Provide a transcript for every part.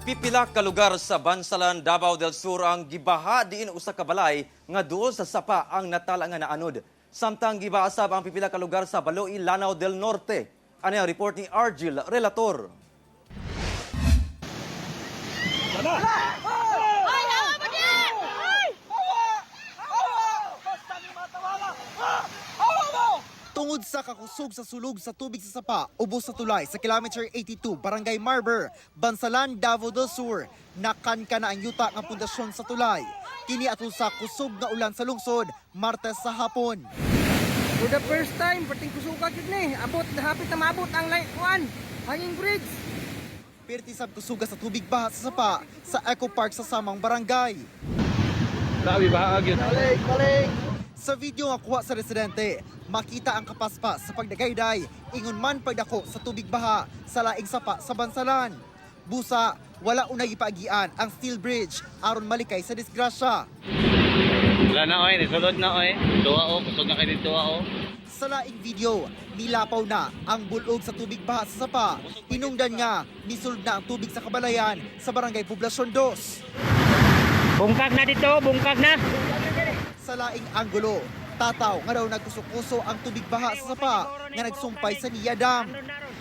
Pipila ka lugar sa Bansalan, Davao del Sur ang gibaha diin usa ka balay nga duol sa sapa ang natala nga naanod. Samtang gibaha sab ang pipila ka lugar sa Baloi, Lanao del Norte. Ano ang report ni Argil Relator? Tungod sa kakusog sa sulog sa tubig sa sapa, ubos sa tulay sa kilometer 82, Barangay Marber, Bansalan, Davao del Sur, nakanka na ang yuta nga pundasyon sa tulay. Kini atol sa kusog nga ulan sa lungsod, Martes sa hapon. For the first time, perting kusuka gyud ni. Abot, hapit na maabot ang line kuan, hanging bridge. Pirti sab kusuga sa tubig baha sa sapa sa Eco Park sa samang barangay. Grabe ba gyud. Sa video nga kuha sa residente, makita ang kapaspas sa pagdagayday, ingon man pagdako sa tubig baha sa laing sapa sa Bansalan. Busa, wala unay ipaagian ang steel bridge aron malikay sa disgrasya. Wala na oy, nisulod na oy. Duwa o, kusog na kay dito o. Sa laing video, nilapaw na ang bulog sa tubig baha sa sapa. Hinungdan nga, nisulod na ang tubig sa kabalayan sa barangay Poblacion 2. Bungkag na dito, bungkag na. Sa laing anggulo, tataw nga daw nagkuso-kuso ang tubig baha sa sapa nga nagsumpay sa Nia Dam.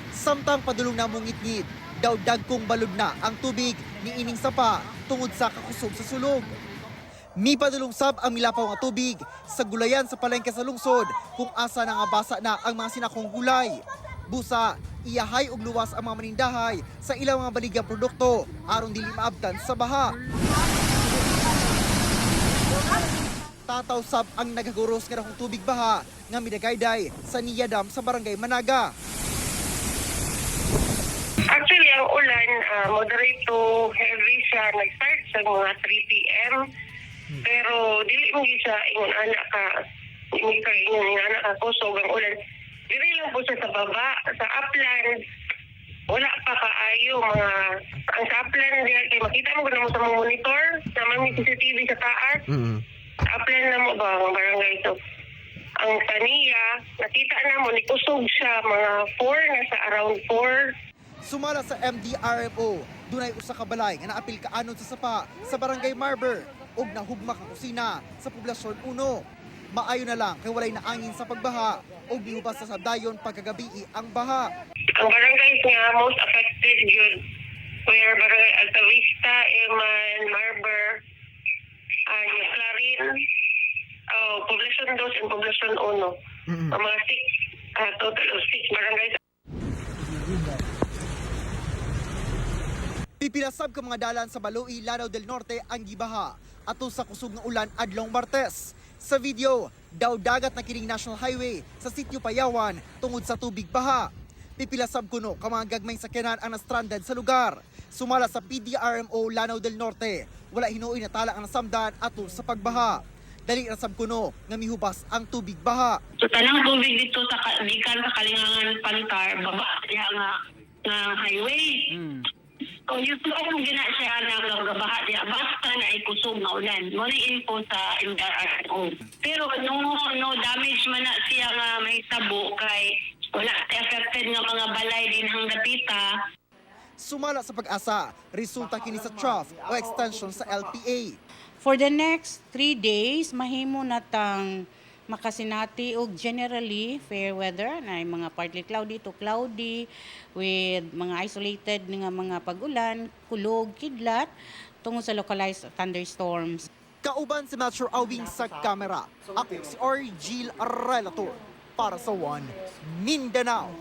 Samtang padulong na mungitngit, daw dagkong balod na ang tubig ni ining sapa tungod sa kakusog sa sulog. Mipadulong sab ang milapaw nga tubig sa gulayan sa palengke sa lungsod kung asa na nga basa na ang mga sinakong gulay. Busa, iyahay og luwas ang mga manindahay sa ilang mga baligyang produkto aron dili maabtan sa baha. Tataw sab ang naghaguros nga dakong tubig baha nga midagayday sa Nia Dam sa barangay Managa. Actually, ang ulan, moderate to heavy siya. Nag-start sa mga 3 p.m. Pero dili mo gyud siya ingon ana ka, hindi ka ingon ana ka kusog ang ulan. Dili lang po siya sa baba, sa upland. Wala pa kaayo mga ang sa upland diha kay makita mo gud mo sa mga monitor na may CCTV sa taas. Sa upland na mo ba ang barangay, so ang taniya nakita na mo ni kusog siya mga 4, nasa around 4. Sumala sa MDRMO, dunay usa ka balay nga naapil kaanod sa sapa sa barangay Marber ug nahugmak ang kusina sa Poblasyon 1. Maayo na lang kay walay naangin sa pagbaha ug gihubas sa dayon pagkagabii ang baha. Ang barangays nga most affected yun where Barangay Altavista, Eman, Marber, and Clarin, oh, Poblacion 2 and Poblacion 1. Ang mga six, total of six barangays. Pipilasab ka mga dalan sa Baloi, Lanao del Norte ang gibaha atol sa kusog nga ulan adlong Martes. Sa video, daw dagat na kining National Highway sa sitio Payawan tungod sa tubig baha. Pipilasab kuno ka mga gagmayng sakyanan ang nastranded sa lugar. Sumala sa PDRMO Lanao del Norte, wala hinuoy na tala ang nasamdan atol sa pagbaha. Dali ra sab kuno nga mihubas ang tubig baha. So tanang tubig dito sa gikan sa Kalingangan Pantar baba diha nga nga highway. So usual gina siya na gabaha diha basta na ay kusog nga ulan. Mo ni info sa MDRRO. Pero no no damage man na siya nga may tabo kay wala affected nga mga balay din hanggang dapita. Sumala sa Pag-asa, resulta kini sa trough o extension sa LPA. For the next 3 days, mahimo na tang makasinati og generally fair weather na mga partly cloudy to cloudy with mga isolated nga mga pag-ulan, kulog, kidlat tungod sa localized thunderstorms. Kauban si Metro Awing sa kamera. Ako si Argil Relator para sa One Mindanao.